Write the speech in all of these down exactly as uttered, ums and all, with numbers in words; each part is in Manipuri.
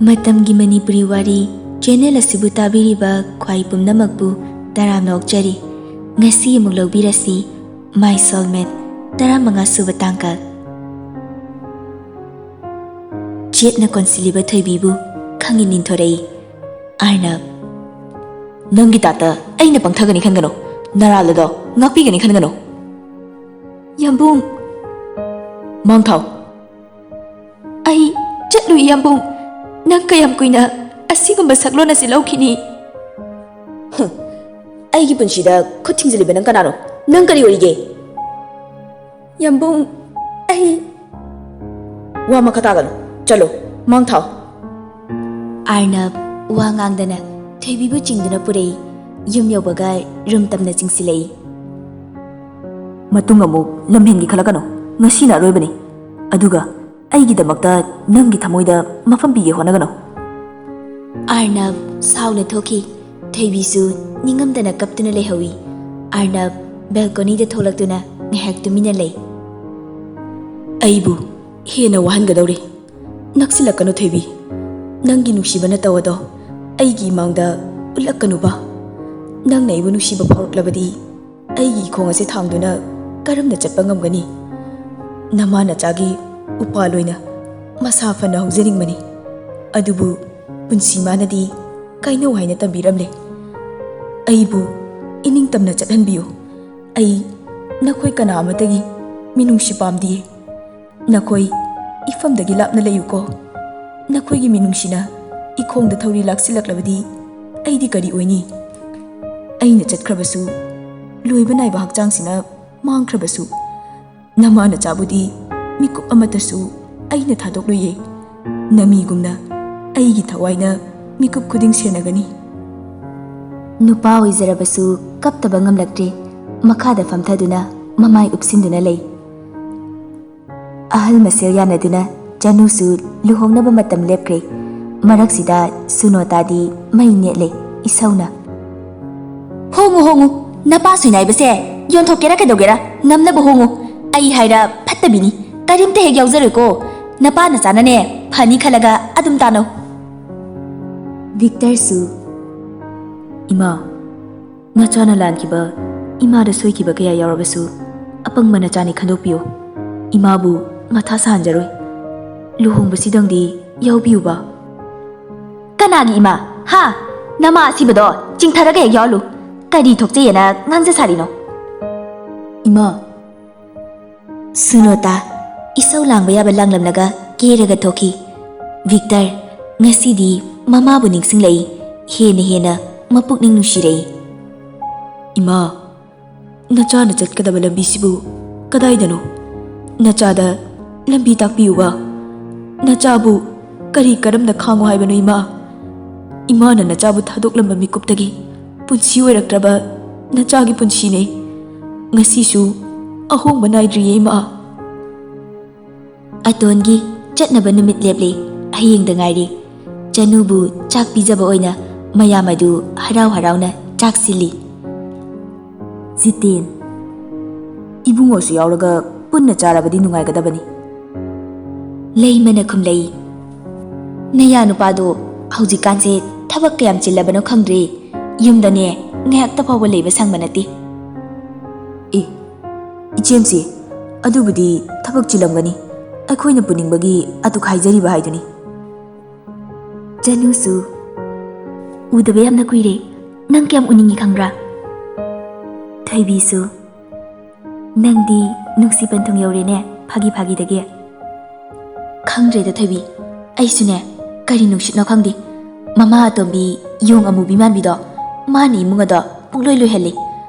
ꯃꯇꯝꯒꯤ ꯃꯅꯤꯄꯨꯔꯤ ꯋꯥꯔꯤ ꯆꯦꯅꯦꯜ ꯑꯁꯤꯕꯨ ꯇꯥꯕꯤꯔꯤꯕ ꯈ꯭ꯋꯥꯏ ꯄꯨꯝꯅꯃꯛꯄꯨ ꯇꯔꯥꯝꯅ ꯑꯣꯛꯆꯔꯤ꯫ ꯉꯁꯤ ꯑꯃꯨꯛ ꯂꯧꯕꯤꯔꯁꯤ, My Soulmate, ꯇꯔꯥꯃꯉꯥ ꯁꯨꯕ ꯇꯥꯡꯀꯛ꯫ ꯆꯦꯠꯅ ꯀꯣꯟꯁꯤꯜꯂꯤꯕ ꯊꯣꯏꯕꯤꯕꯨ ꯈꯪꯏ ꯅꯤꯡꯊꯣꯔꯛꯏ꯫ ꯑꯥꯔꯅꯕ, ꯅꯪꯒꯤ ꯇꯥꯏꯞꯇ ꯑꯩꯅ ꯄꯪꯊꯒꯅꯤ ꯈꯟꯒꯅꯨ, ꯅꯔꯥꯜ ꯑꯗꯣ ꯉꯥꯛꯄꯤꯒꯅꯤ ꯈꯟꯒꯅꯨ꯫ ꯌꯥꯝꯕꯨꯡ꯫ ꯃꯥꯡꯊꯥꯎ꯫ ꯑꯩ ꯆꯠꯂꯨꯏ ꯌꯥꯝꯕꯨꯡ꯫ ꯅꯪ ꯀꯌꯥꯝ ꯀꯨꯏꯅ ꯑꯁꯤꯒꯨꯝꯕ ꯁꯛꯂꯣꯟ ꯑꯁꯤ ꯂꯧꯈꯤꯅꯤ? ꯍꯨꯝ, ꯑꯩꯒꯤ ꯄꯨꯟꯁꯤꯗ ꯈꯨꯠ ꯊꯤꯡꯖꯤꯜꯂꯤꯕ ꯅꯪ ꯀꯅꯥꯅꯣ? ꯅꯪ ꯀꯔꯤ ꯑꯣꯏꯔꯤꯒꯦ? ꯌꯥꯝꯕꯨꯡ, ꯑꯩ ꯋꯥ ꯃꯈꯥ ꯇꯥꯒꯅꯨ꯫ ꯆꯠꯂꯣ, ꯃꯥꯡ ꯊꯥꯎ꯫ ꯑꯥꯔꯅꯕ ꯋꯥ ꯉꯥꯡꯗꯅ ꯊꯣꯏꯕꯤꯕꯨ ꯆꯤꯡꯗꯨꯅ ꯄꯨꯔꯛꯏ꯫ ꯌꯨꯝ ꯌꯧꯕꯒ ꯔꯨꯝ ꯇꯝꯅ ꯆꯤꯡꯁꯤꯜꯂꯛꯏ꯫ ꯃꯇꯨꯡ ꯑꯃꯨꯛ ꯂꯝꯍꯦꯟꯒꯦ ꯈꯜꯂꯛꯀꯅꯨ꯫ ꯉꯁꯤꯅ ꯑꯔꯣꯏꯕꯅꯤ꯫ ꯑꯗꯨꯒ ꯑꯩꯒꯤꯗꯃꯛꯇ ꯅꯪꯒꯤ ꯊꯃꯣꯏꯗ ꯃꯐꯝ ꯄꯤꯒꯦ ꯍꯣꯠꯅꯒꯅꯨ꯫ ꯑꯥꯔꯅꯕ ꯁꯥꯎꯅ ꯊꯣꯛꯈꯤ꯫ ꯊꯣꯏꯕꯤꯁꯨ ꯅꯤꯡꯉꯝꯗꯅ ꯀꯞꯇꯨꯅ ꯂꯩꯍꯧꯏ꯫ ꯑꯥꯔꯅꯕ ꯕꯦꯜꯀꯣꯅꯤꯗ ꯊꯣꯛꯂꯛꯇꯨꯅ ꯉꯥꯏꯍꯥꯛ ꯇꯨꯃꯤꯟꯅ ꯂꯩ꯫ ꯑꯩꯕꯨ ꯍꯦꯟꯅ ꯋꯥꯍꯟꯒꯗꯧꯔꯦ꯫ ꯅꯛꯁꯤꯜꯂꯛꯀꯅꯨ ꯊꯣꯏꯕꯤ꯫ ꯅꯪꯒꯤ ꯅꯨꯡꯁꯤꯕ ꯅꯇꯧ ꯑꯗꯣ ꯑꯩꯒꯤ ꯏꯃꯥꯡꯗ ꯎꯠꯂꯛꯀꯅꯨꯕ꯫ ꯅꯪꯅ ꯑꯩꯕꯨ ꯅꯨꯡꯁꯤꯕ ꯐꯥꯎꯔꯛꯂꯕꯗꯤ ꯑꯩꯒꯤ ꯏꯈꯣꯡ ꯑꯁꯤ ꯊꯥꯡꯗꯨꯅ ꯀꯔꯝꯅ ꯆꯠꯄ ꯉꯝꯒꯅꯤ? ꯅꯃꯥ ꯅꯆꯥꯒꯤ ꯎꯄꯥꯜ ꯑꯣꯏꯅ ꯃꯁꯥ ꯐꯅ ꯍꯧꯖꯅꯤꯡꯕꯅꯤ꯫ ꯑꯗꯨꯕꯨ ꯄꯨꯟꯁꯤ ꯃꯥꯅꯗꯤ ꯀꯥꯏꯅꯧ ꯍꯥꯏꯅ ꯇꯝꯕꯤꯔꯝꯂꯦ꯫ ꯑꯩꯕꯨ ꯏꯅꯤꯡꯇꯝꯅ ꯆꯠꯍꯟꯕꯤꯌꯨ꯫ ꯑꯩ ꯅꯈꯣꯏ ꯀꯅꯥ ꯑꯃꯠꯇꯒꯤ ꯃꯤꯅꯨꯡꯁꯤ ꯄꯥꯝꯗꯤꯌꯦ꯫ ꯅꯈꯣꯏ ꯏꯐꯝꯗꯒꯤ ꯂꯥꯞꯅ ꯂꯩꯌꯨꯀꯣ꯫ ꯅꯈꯣꯏꯒꯤ ꯃꯤꯅꯨꯡꯁꯤꯅ ꯏꯈꯣꯡꯗ ꯊꯧꯔꯤ ꯂꯥꯛꯁꯤꯜꯂꯛꯂꯕꯗꯤ ꯑꯩꯗꯤ ꯀꯔꯤ ꯑꯣꯏꯅꯤ? ꯑꯩꯅ ꯆꯠꯈ꯭ꯔꯕꯁꯨ, ꯂꯣꯏꯕ ꯅꯥꯏꯕ ꯍꯛꯆꯥꯡꯁꯤꯅ ꯃꯥꯡꯈ꯭ꯔꯕꯁꯨ, ꯅꯃꯥ ꯅꯆꯥꯕꯨꯗꯤ ꯃꯤꯀꯨꯞ ꯑꯃꯠꯇꯁꯨ ꯑꯩꯅ ꯊꯥꯗꯣꯛꯂꯣꯏꯌꯦ꯫ ꯅꯃꯤꯒꯨꯝꯅ ꯑꯩꯒꯤ ꯊꯋꯥꯏꯅ ꯃꯤꯀꯨꯞ ꯈꯨꯗꯤꯡ ꯁꯦꯟꯅꯒꯅꯤ꯫ ꯅꯨꯄꯥ ꯑꯣꯏꯖꯔꯕꯁꯨ ꯀꯞꯇꯕ ꯉꯝꯂꯛꯇ꯭ꯔꯦ꯫ ꯃꯈꯥꯗ ꯐꯝꯊꯗꯨꯅ ꯃꯃꯥꯏ ꯎꯞꯁꯤꯟꯗꯨꯅ ꯂꯩ꯫ ꯑꯍꯜ ꯃꯁꯦꯜ ꯌꯥꯅꯗꯨꯅ ꯆꯅꯨꯁꯨ ꯂꯨꯍꯣꯡꯅꯕ ꯃꯇꯝ ꯂꯦꯞꯈ꯭ꯔꯦ꯫ ꯃꯔꯛꯁꯤꯗ ꯁꯨꯅꯣꯇꯥꯗꯤ ꯃꯩ ꯅꯦꯠꯂꯦ, ꯏꯁꯧꯅ꯫ "ꯍꯣꯡꯉꯨ, ꯍꯣꯡꯉꯨ꯫ ꯅꯄꯥ ꯁꯣꯏꯅꯥꯏꯕꯁꯦ ꯌꯣꯟꯊꯣꯛꯀꯦꯔꯥ ꯀꯩꯗꯧꯒꯦꯔꯥ, ꯉꯝꯅꯕ ꯍꯣꯡꯉꯨ꯫ ꯑꯩ ꯍꯥꯏꯔ ꯐꯠꯇꯕꯤꯅꯤ, ꯀꯔꯤꯝꯇ ꯍꯦꯛ ꯌꯥꯎꯖꯔꯣꯏꯀꯣ꯫ ꯅꯄꯥ ꯅꯆꯥꯅꯅꯦ, ꯐꯅꯤ ꯈꯜꯂꯒ ꯑꯗꯨꯝ ꯇꯥꯅꯧ"꯫ ꯚꯤꯛꯇꯔꯁꯨ, "ꯏꯃꯥ, ꯅꯆꯥꯅ ꯂꯥꯟꯈꯤꯕ, ꯏꯃꯥꯗ ꯁꯣꯏꯈꯤꯕ ꯀꯌꯥ ꯌꯥꯎꯔꯕꯁꯨ, ꯑꯄꯪꯕ ꯅꯆꯥꯅꯤ ꯈꯟꯗꯣꯛꯄꯤꯌꯨ꯫ ꯏꯃꯥꯕꯨ ꯃꯊꯥ ꯁꯥꯍꯟꯖꯔꯣꯏ꯫ ꯂꯨꯍꯣꯡꯕꯁꯤꯗꯪꯗꯤ ꯌꯥꯎꯕꯤꯌꯨꯕ꯫" "ꯀꯅꯥꯒꯤ ꯏꯃꯥ? ꯍꯥ? ꯅꯃꯥ ꯑꯁꯤꯕꯗꯣ ꯆꯤꯡꯊꯔꯒ ꯍꯦꯛ ꯌꯥꯎꯍꯜꯂꯨ꯫ ꯀꯔꯤ ꯊꯣꯛꯆꯩꯑꯅ ꯉꯥꯡꯖ ꯁꯥꯔꯤꯅꯣ?" "ꯏꯃꯥ!" ꯁꯨꯅꯣꯇꯥ ꯏꯁꯧ ꯂꯥꯡꯕ ꯌꯥꯕ ꯂꯥꯡꯂꯝꯂꯒ ꯀꯦꯔꯒ ꯊꯣꯛꯈꯤ꯫ ꯚꯤꯛꯇꯔ ꯉꯁꯤꯗꯤ ꯃꯃꯥꯕꯨ ꯅꯤꯡꯁꯤꯡꯂꯛꯏ꯫ ꯍꯦꯟꯅ ꯍꯦꯟꯅ ꯃꯄꯨꯛꯅꯤꯡ ꯅꯨꯡꯁꯤꯔꯛꯏ꯫ "ꯏꯃꯥ, ꯅꯆꯥꯅ ꯆꯠꯀꯗꯕ ꯂꯝꯕꯤꯁꯤꯕꯨ ꯀꯗꯥꯏꯗꯅꯣ? ꯅꯆꯥꯗ ꯂꯝꯕꯤ ꯇꯥꯛꯄꯤꯌꯨꯕ꯫ ꯅꯆꯥꯕꯨ ꯀꯔꯤ ꯀꯔꯝꯅ ꯈꯥꯡꯉꯨ ꯍꯥꯏꯕꯅꯣ, ꯏꯃꯥ? ꯏꯃꯥꯅ ꯅꯆꯥꯕꯨ ꯊꯥꯗꯣꯛꯂꯝꯕ ꯃꯤꯀꯨꯞꯇꯒꯤ ꯄꯨꯟꯁꯤ ꯑꯣꯏꯔꯛꯇ꯭ꯔꯕ ꯅꯆꯥꯒꯤ ꯄꯨꯟꯁꯤꯅꯦ꯫ ꯉꯁꯤꯁꯨ ꯑꯍꯣꯡꯕ ꯅꯥꯏꯗ꯭ꯔꯤꯌꯦ, ꯏꯃꯥ꯫" ꯑꯇꯣꯟꯒꯤ ꯆꯠꯅꯕ ꯅꯨꯃꯤꯠ ꯂꯦꯞꯂꯦ꯫ ꯍꯌꯦꯡꯗ ꯉꯥꯏꯔꯦ꯫ ꯆꯅꯨꯕꯨ ꯆꯥꯛ ꯄꯤꯖꯕ ꯑꯣꯏꯅ ꯃꯌꯥꯝ ꯑꯗꯨ ꯍꯔꯥꯎ ꯍꯔꯥꯎꯅ ꯆꯥꯛ ꯁꯤꯜꯂꯤ꯫ "ꯖꯤꯇꯦꯟ, ꯏꯕꯨꯡꯉꯣꯁꯨ ꯌꯥꯎꯔꯒ ꯄꯨꯟꯅ ꯆꯥꯔꯕꯗꯤ ꯅꯨꯡꯉꯥꯏꯒꯗꯕꯅꯤ꯫" ꯂꯩꯃꯅ ꯈꯨꯝꯂꯛꯏ꯫ "ꯅꯌꯥ ꯅꯨꯄꯥꯗꯣ ꯍꯧꯖꯤꯛꯀꯥꯟꯁꯦ ꯊꯕꯛ ꯀꯌꯥꯝ ꯆꯤꯜꯂꯕꯅꯣ ꯈꯪꯗ꯭ꯔꯦ꯫ ꯌꯨꯝꯗꯅꯦ ꯉꯥꯏꯍꯥꯛꯇ ꯐꯥꯎꯕ ꯂꯩꯕ ꯁꯪꯕ ꯅꯠꯇꯦ꯫" "ꯑꯦ, ꯏꯆꯦꯝꯆꯦ, ꯑꯗꯨꯕꯨꯗꯤ ꯊꯕꯛ ꯆꯤꯜꯂꯝꯒꯅꯤ꯫ ꯑꯩꯈꯣꯏꯅ ꯄꯨꯅꯤꯡꯕꯒꯤ ꯑꯗꯨꯛ ꯍꯥꯏꯖꯔꯤꯕ ꯍꯥꯏꯗꯨꯅꯤ꯫" ꯆꯅꯨꯁꯨ, "ꯎꯗꯕ ꯌꯥꯝꯅ ꯀꯨꯏꯔꯦ꯫ ꯅꯪ ꯀꯌꯥꯝ ꯎꯅꯤꯡꯉꯤ ꯈꯪꯕ꯭ꯔꯥ?" ꯊꯣꯏꯕꯤꯁꯨ, "ꯅꯪꯗꯤ ꯅꯨꯡꯁꯤ ꯄꯟꯊꯨꯡ ꯌꯧꯔꯦꯅꯦ, ꯐꯥꯒꯤ ꯐꯥꯒꯤꯗꯒꯤ꯫" "ꯈꯪꯗ꯭ꯔꯦꯗ ꯊꯣꯏꯕꯤ, ꯑꯩꯁꯨꯅꯦ ꯀꯔꯤ ꯅꯨꯡꯁꯤꯠꯅꯣ ꯈꯪꯗꯦ꯫ ꯃꯃꯥ ꯑꯇꯣꯝꯕꯤ ꯌꯣꯡ ꯑꯃꯨꯕꯤ ꯃꯥꯟꯕꯤꯗꯣ, ꯃꯥꯅ ꯏꯃꯨꯡ ꯑꯗꯣ ꯄꯨꯡꯂꯣꯏ ꯂꯣꯏꯍꯜꯂꯤ꯫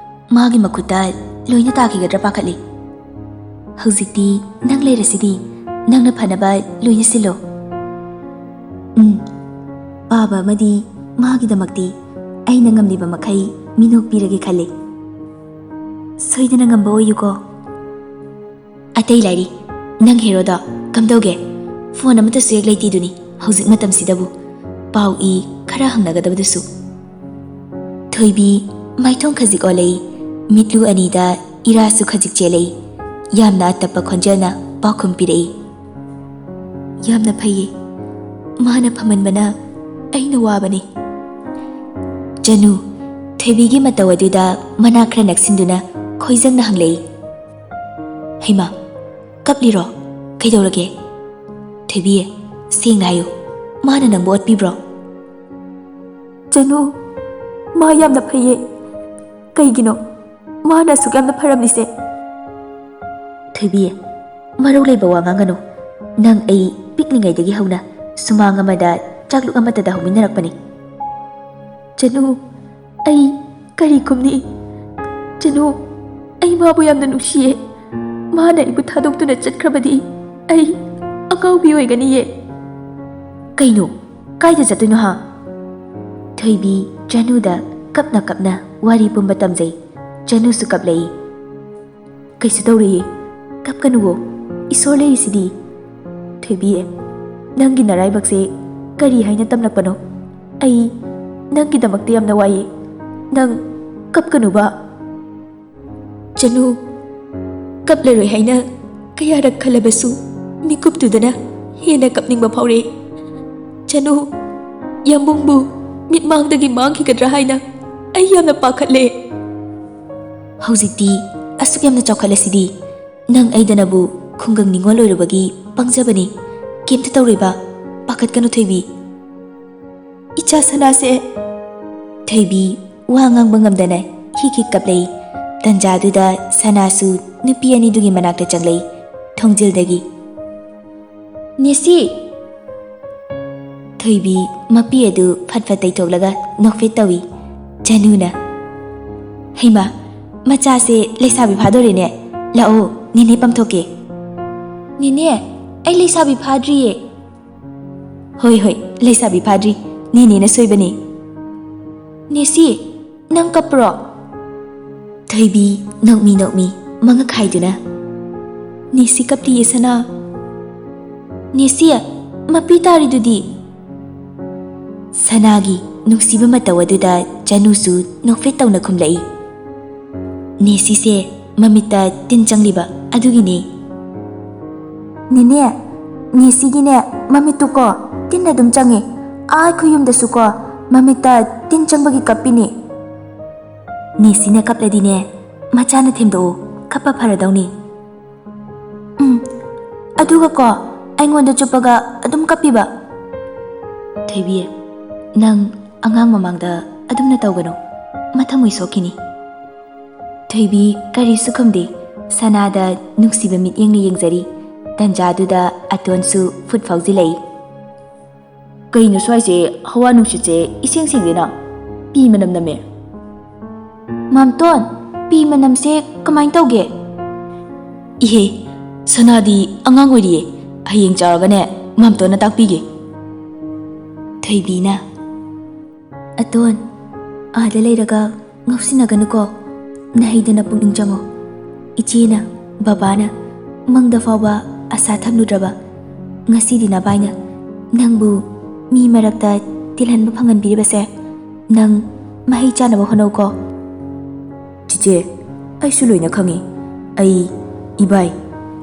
ꯃꯥꯒꯤ ꯃꯈꯨꯠꯇ ꯂꯣꯏꯅ ꯇꯥꯈꯤꯒꯗ꯭ꯔꯥ ꯄꯥꯈꯠꯂꯤ꯫ ꯍꯧꯖꯤꯛꯇꯤ ꯅꯪ ꯂꯩꯔꯁꯤꯗꯤ, ꯅꯪꯅ ꯐꯅꯕ ꯂꯣꯏꯅ ꯁꯤꯜꯂꯣ꯫" "ꯎꯝ, ꯄꯥꯕ ꯑꯃꯗꯤ ꯃꯥꯒꯤꯗꯃꯛꯇꯤ ꯑꯩꯅ ꯉꯝꯂꯤꯕ ꯃꯈꯩ ꯃꯤꯅꯣꯛ ꯄꯤꯔꯒꯦ ꯈꯜꯂꯤ꯫" "ꯁꯣꯏꯗꯅ ꯉꯝꯕ ꯑꯣꯏꯌꯨꯀꯣ꯫" "ꯑꯇꯩ ꯂꯥꯏꯔꯤ, ꯅꯪ ꯍꯦꯔꯣꯗꯣ ꯀꯝꯗꯧꯒꯦ? ꯐꯣꯟ ꯑꯃꯠꯇꯁꯨ ꯍꯦꯛ ꯂꯩꯇꯦꯗꯨꯅꯤ ꯍꯧꯖꯤꯛ ꯃꯇꯝꯁꯤꯗꯕꯨ꯫ ꯄꯥꯎ ꯏ ꯈꯔ ꯍꯪꯅꯒꯗꯕꯗꯨꯁꯨ꯫" ꯊꯣꯏꯕꯤ ꯃꯥꯏꯊꯣꯡ ꯈꯖꯤꯛ ꯑꯣꯜꯂꯛꯏ꯫ ꯃꯤꯠꯂꯨ ꯑꯅꯤꯗ ꯏꯔꯥꯁꯨ ꯈꯖꯤꯛ ꯆꯦꯜꯂꯛꯏ꯫ ꯌꯥꯝꯅ ꯑꯇꯞꯄ ꯈꯣꯟꯖꯦꯜꯅ ꯄꯥꯎꯈꯨꯝ ꯄꯤꯔꯛꯏ꯫ "ꯌꯥꯝꯅ ꯐꯩꯌꯦ꯫ ꯃꯥꯅ ꯐꯃꯟꯕꯅ ꯑꯩꯅ ꯋꯥꯕꯅꯤ꯫ ꯆꯅꯨ, ꯊꯣꯏꯕꯤꯒꯤ ꯃꯇꯧ ꯑꯗꯨꯗ ꯃꯅꯥ ꯈꯔ ꯅꯛꯁꯤꯟꯗꯨꯅ ꯈꯣꯏꯖꯪꯅ ꯍꯪꯂꯛꯏ꯫ "ꯍꯩꯃꯥ, ꯀꯞꯂꯤꯔꯣ? ꯀꯩꯗꯧꯔꯒꯦ? ꯊꯣꯏꯕꯤ, ꯁꯦꯡꯅ ꯍꯥꯏꯌꯨ, ꯃꯥꯅ ꯅꯪꯕꯨ ꯑꯣꯠꯄꯤꯕ꯭ꯔꯣ?" "ꯆꯅꯨ, ꯃꯥ ꯌꯥꯝꯅ ꯐꯩꯌꯦ꯫ ꯀꯩꯒꯤꯅꯣ ꯃꯥꯅ ꯑꯁꯨꯛ ꯌꯥꯝꯅ ꯐꯔꯝꯂꯤꯁꯦ?" "ꯊꯣꯏꯕꯤ, ꯃꯔꯧ ꯂꯩꯕ ꯋꯥ ꯉꯥꯡꯒꯅꯨ꯫ ꯅꯪ ꯑꯩ ꯄꯤꯛꯂꯤꯉꯩꯗꯒꯤ ꯍꯧꯅ ꯁꯨꯃꯥꯡ ꯑꯃꯗ ꯆꯥꯛꯂꯨꯛ ꯑꯃꯠꯇꯗ ꯍꯧꯃꯤꯟꯅꯔꯛꯄꯅꯤ꯫" "ꯆꯅꯨ, ꯑꯩ ꯀꯔꯤ ꯈꯨꯝꯅꯤ? ꯆꯅꯨ, ꯑꯩ ꯃꯥꯕꯨ ꯌꯥꯝꯅ ꯅꯨꯡꯁꯤꯌꯦ꯫ ꯃꯥꯅ ꯑꯩꯕꯨ ꯊꯥꯗꯣꯛꯇꯨꯅ ꯆꯠꯈ꯭ꯔꯕꯗꯤ ꯑꯩ ꯑꯉꯥꯎꯕꯤ ꯑꯣꯏꯒꯅꯤꯌꯦ꯫" "ꯀꯩꯅꯣ? ꯀꯥꯏꯗ ꯆꯠꯇꯣꯏꯅꯣ ꯍꯥ?" ꯊꯣꯏꯕꯤ ꯆꯅꯨꯗ ꯀꯞꯅ ꯀꯞꯅ ꯋꯥꯔꯤ ꯄꯨꯝꯕ ꯇꯝꯖꯩ꯫ ꯆꯅꯨꯁꯨ ꯀꯞꯂꯛꯏ꯫ "ꯀꯩꯁꯨ ꯇꯧꯔꯣꯏꯌꯦ, ꯀꯞꯀꯅꯨꯋꯣ, ꯏꯁꯣꯔ ꯂꯩꯔꯤꯁꯤꯗꯤ꯫" "ꯊꯣꯏꯕꯤ, ꯅꯪꯒꯤ ꯅꯔꯥꯏꯕꯛꯁꯦ ꯀꯔꯤ ꯍꯥꯏꯅ ꯇꯝꯂꯛꯄꯅꯣ? ꯑꯩ ꯅꯪꯒꯤꯗꯃꯛꯇ ꯌꯥꯝꯅ ꯋꯥꯏꯌꯦ꯫ ꯅꯪ ꯀꯞꯀꯅꯨꯕ꯫" "ꯆꯅꯨ, ꯀꯞꯂꯔꯣꯏ ꯍꯥꯏꯅ ꯀꯌꯥꯔꯛ ꯈꯜꯂꯕꯁꯨ ꯃꯤꯀꯨꯞꯇꯨꯗꯅ ꯍꯦꯟꯅ ꯀꯞꯅꯤꯡꯕ ꯐꯥꯎꯔꯦ꯫ ꯆꯅꯨ, ꯌꯥꯝꯕꯨꯡꯕꯨ ꯃꯤꯠꯃꯥꯡꯗꯒꯤ ꯃꯥꯡꯈꯤꯒꯗ꯭ꯔꯥ ꯍꯥꯏꯅ ꯑꯩ ꯌꯥꯝꯅ ꯄꯥꯈꯠꯂꯦ꯫" "ꯍꯧꯖꯤꯛꯇꯤ ꯑꯁꯨꯛ ꯌꯥꯝꯅ ꯆꯥꯎꯈꯠꯂꯁꯤꯗꯤ, ꯅꯪ ꯑꯩꯗꯅꯕꯨ ꯈꯨꯡꯒꯪ ꯅꯤꯉꯣꯜ ꯑꯣꯏꯔꯨꯕꯒꯤ ꯄꯪꯖꯕꯅꯤ꯫ ꯀꯩꯝꯇ ꯇꯧꯔꯣꯏꯕ, ꯄꯥꯈꯠꯀꯅꯨ ꯊꯣꯏꯕꯤ꯫" "ꯏꯆꯥ ꯁꯅꯥꯁꯦ꯫" ꯊꯣꯏꯕꯤ ꯋꯥ ꯉꯥꯡꯕ ꯉꯝꯗꯅ ꯍꯤꯛ ꯍꯤꯛ ꯀꯞꯂꯛꯏ꯫ ꯇꯟꯖꯥꯗꯨꯗ ꯁꯅꯥꯁꯨ ꯅꯨꯄꯤ ꯑꯅꯤꯗꯨꯒꯤ ꯃꯅꯥꯛꯇ ꯆꯪꯂꯛꯏ꯫ ꯊꯣꯡꯖꯤꯜꯗꯒꯤ, "ꯅꯦꯁꯤ!" ꯊꯣꯏꯕꯤ ꯃꯄꯤ ꯑꯗꯨ ꯐꯠ ꯐꯠ ꯇꯩꯊꯣꯛꯂꯒ ꯅꯣꯛꯐꯦꯠ ꯇꯧꯏ꯫ ꯆꯅꯨꯅ, "ꯍꯩꯃꯥ, ꯃꯆꯥꯁꯦ ꯂꯩꯁꯥꯕꯤ ꯐꯥꯗꯣꯔꯦꯅꯦ꯫ ꯂꯥꯛꯑꯣ, ꯅꯦꯅꯦ ꯄꯝꯊꯣꯛꯀꯦ꯫" "ꯅꯦꯅꯦ, ꯑꯩ ꯂꯩꯁꯥꯕꯤ ꯐꯥꯗ꯭ꯔꯤꯌꯦ꯫" "ꯍꯣꯏ, ꯍꯣꯏ, ꯂꯩꯁꯥꯕꯤ ꯐꯥꯗ꯭ꯔꯤ꯫ ꯅꯦꯅꯦꯅ ꯁꯣꯏꯕꯅꯤ꯫" "ꯅꯦꯁꯤ, ꯅꯪ ꯀꯞꯄ꯭ꯔꯣ?" ꯊꯣꯏꯕꯤ ꯅꯣꯛꯃꯤ ꯅꯣꯛꯃꯤ ꯃꯉꯛ ꯍꯥꯏꯗꯨꯅ, "ꯅꯦꯁꯤ ꯀꯞꯇꯤꯌꯦ ꯁꯅꯥ꯫" "ꯅꯦꯁꯤ, ꯃꯄꯤ ꯇꯥꯔꯤꯗꯨꯗꯤ?" ꯁꯅꯥꯒꯤ ꯅꯨꯡꯁꯤꯕ ꯃꯇꯧ ꯑꯗꯨꯗ ꯆꯅꯨꯁꯨ ꯅꯣꯛꯐꯦꯠ ꯇꯧꯅ ꯈꯨꯝꯂꯛꯏ꯫ "ꯅꯦꯁꯤꯁꯦ ꯃꯃꯤꯠꯇ ꯇꯤꯟ ꯆꯪꯂꯤꯕ ꯑꯗꯨꯒꯤꯅꯦ꯫" "ꯅꯦꯅꯦ, ꯅꯦꯁꯤꯒꯤꯅꯦ ꯃꯃꯤꯠꯇꯨꯀꯣ ꯇꯤꯟ ꯑꯗꯨꯝ ꯆꯪꯉꯦ꯫ ꯑꯥ, ꯑꯩꯈꯣꯏ ꯌꯨꯝꯗꯁꯨꯀꯣ ꯃꯃꯤꯠꯇ ꯇꯤꯟ ꯆꯪꯕꯒꯤ ꯀꯞꯄꯤꯅꯦ꯫ ꯅꯦꯁꯤꯅ ꯀꯞꯂꯗꯤꯅꯦ, ꯃꯆꯥꯅ ꯊꯦꯝꯗꯣꯛꯎ, ꯀꯞꯄ ꯐꯔꯗꯧꯅꯤ꯫ ꯎꯝ, ꯑꯗꯨꯒꯀꯣ ꯑꯩꯉꯣꯟꯗ ꯆꯨꯞꯄꯒ ꯑꯗꯨꯝ ꯀꯞꯄꯤꯕ꯫ ꯊꯣꯏꯕꯤ, ꯅꯪ ꯑꯉꯥꯡ ꯃꯃꯥꯡꯗ ꯑꯗꯨꯝꯅ ꯇꯧꯒꯅꯨ, ꯃꯊꯃꯣꯏ ꯁꯣꯛꯈꯤꯅꯤ꯫ ꯊꯣꯏꯕꯤ ꯀꯔꯤꯁꯨ ꯈꯨꯝꯗꯦ, ꯁꯅꯥꯗ ꯅꯨꯡꯁꯤꯕ ꯃꯤꯠꯌꯦꯡꯅ ꯌꯦꯡꯖꯔꯤ꯫ ꯇꯟꯖꯥꯗꯨꯗ ꯑꯇꯣꯟꯁꯨ ꯐꯨꯠ ꯐꯥꯎꯖꯤꯜꯂꯛꯏ꯫ "ꯀꯩꯅꯣ ꯁ꯭ꯋꯥꯏꯁꯦ, ꯍꯋꯥ ꯅꯨꯡꯁꯤꯠꯁꯦ ꯏꯁꯦꯡ ꯁꯦꯡꯗꯦꯅ, ꯄꯤ ꯃꯅꯝ ꯅꯝꯃꯦ"꯫ "ꯃꯥꯝꯇꯣꯟ, ꯄꯤ ꯃꯅꯝꯁꯦ ꯀꯃꯥꯏꯅ ꯇꯧꯒꯦ?" "ꯏꯍꯦ, ꯁꯅꯥꯗꯤ ꯑꯉꯥꯡ ꯑꯣꯏꯔꯤꯌꯦ, ꯍꯌꯦꯡ ꯆꯥꯎꯔꯒꯅꯦ ꯃꯥꯝꯇꯣꯟꯅ ꯇꯥꯛꯄꯤꯒꯦ"꯫ ꯊꯣꯏꯕꯤꯅ, "ꯑꯇꯣꯟ, ꯑꯥꯗ ꯂꯩꯔꯒ ꯉꯥꯎꯁꯤꯟꯅꯒꯅꯨꯀꯣ, ꯅꯍꯩꯗꯅ ꯄꯨꯛꯅꯤꯡ ꯆꯪꯉꯣ꯫ ꯏꯆꯦꯅ, ꯕꯕꯥꯅ ꯃꯪꯗ ꯐꯥꯎꯕ ꯑꯁꯥ ꯊꯝꯂꯨꯗ꯭ꯔꯕ, ꯉꯁꯤꯗꯤ ꯅꯕꯥꯏꯅ ꯅꯪꯕꯨ ꯃꯤ ꯃꯔꯛꯇ ꯇꯤꯜꯍꯟꯕ ꯐꯪꯍꯟꯕꯤꯔꯤꯕꯁꯦ, ꯅꯪ ꯃꯍꯩ ꯆꯥꯅꯕ ꯍꯣꯠꯅꯧꯀꯣ"꯫ "ꯆꯤꯆꯦ, ꯑꯩꯁꯨ ꯂꯣꯏꯅ ꯈꯪꯉꯤ꯫ ꯑꯩ, ꯏꯕꯥꯏ,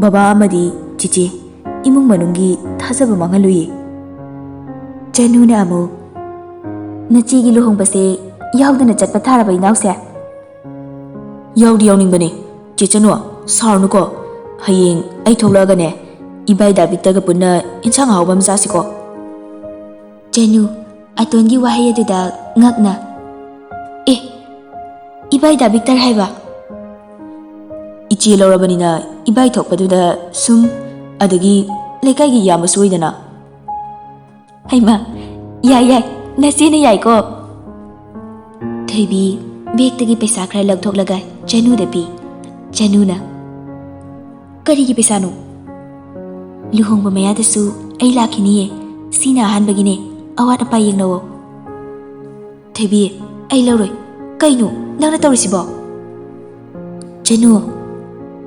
ꯕꯕꯥ ꯑꯃꯗꯤ ꯆꯤꯆꯦ, ꯏꯃꯨꯡ ꯃꯅꯨꯡꯒꯤ ꯊꯥꯖꯕ ꯃꯥꯡꯍꯜꯂꯨꯏ"꯫ ꯆꯅꯨꯅ ꯑꯃꯨꯛ, "ꯅꯆꯦꯒꯤ ꯂꯨꯍꯣꯡꯕꯁꯦ ꯌꯥꯎꯗꯅ ꯆꯠꯄ ꯊꯥꯔꯕ ꯏꯅꯥꯎꯁꯦ?" "ꯌꯥꯎꯗꯤ ꯌꯥꯎꯅꯤꯡꯕꯅꯦ꯫ ꯆꯦ ꯆꯅꯨ, ꯁꯥꯎꯔꯅꯨꯀꯣ꯫ ꯍꯌꯦꯡ ꯑꯩ ꯊꯣꯛꯂꯛꯑꯒꯅꯦ, ꯏꯕꯥꯏ ꯗꯥ ꯕꯤꯛꯇꯔꯒ ꯄꯨꯟꯅ ꯏꯟꯁꯥꯡ ꯑꯍꯥꯎꯕ ꯑꯃ ꯆꯥꯁꯤꯀꯣ"꯫ ꯆꯅꯨ, ꯑꯇꯣꯟꯒꯤ ꯋꯥꯍꯩ ꯑꯗꯨꯗ ꯉꯛꯅ, "ꯑꯦ, ꯏꯕꯥꯏ ꯗꯥ ꯕꯤꯛꯇꯔ ꯍꯥꯏꯕ?" "ꯏꯆꯦ ꯂꯧꯔꯕꯅꯤꯅ ꯏꯕꯥꯏ ꯊꯣꯛꯄꯗꯨꯗ ꯁꯨꯝ, ꯑꯗꯒꯤ ꯂꯩꯀꯥꯏꯒꯤ ꯏꯌꯥꯝꯕꯁꯨ ꯑꯣꯏꯗꯅ"꯫ "ꯍꯩꯃ, ꯌꯥꯏ ꯌꯥꯏ, ꯅꯆꯦꯅ ꯌꯥꯏꯀꯣ"꯫ ꯊꯣꯏꯕꯤ ꯕꯦꯒꯇꯒꯤ ꯄꯩꯁꯥ ꯈꯔ ꯂꯧꯊꯣꯛꯂꯒ ꯆꯅꯨꯗ ꯄꯤ꯫ ꯆꯅꯨꯅ, "ꯀꯔꯤꯒꯤ ꯄꯩꯁꯥꯅꯣ?" "ꯂꯨꯍꯣꯡꯕ ꯃꯌꯥꯗꯁꯨ ꯑꯩ ꯂꯥꯛꯈꯤꯅꯤꯌꯦ, ꯁꯤꯅ ꯑꯍꯥꯟꯕꯒꯤꯅꯦ, ꯑꯋꯥꯠ ꯑꯄꯥ ꯌꯦꯡꯅꯧꯑꯣ"꯫ ꯊꯣꯏꯕꯤ, "ꯑꯩ ꯂꯧꯔꯣꯏ꯫ ꯀꯩꯅꯣ ꯅꯪꯅ ꯇꯧꯔꯤꯁꯤꯕꯣ?" "ꯆꯅꯨ,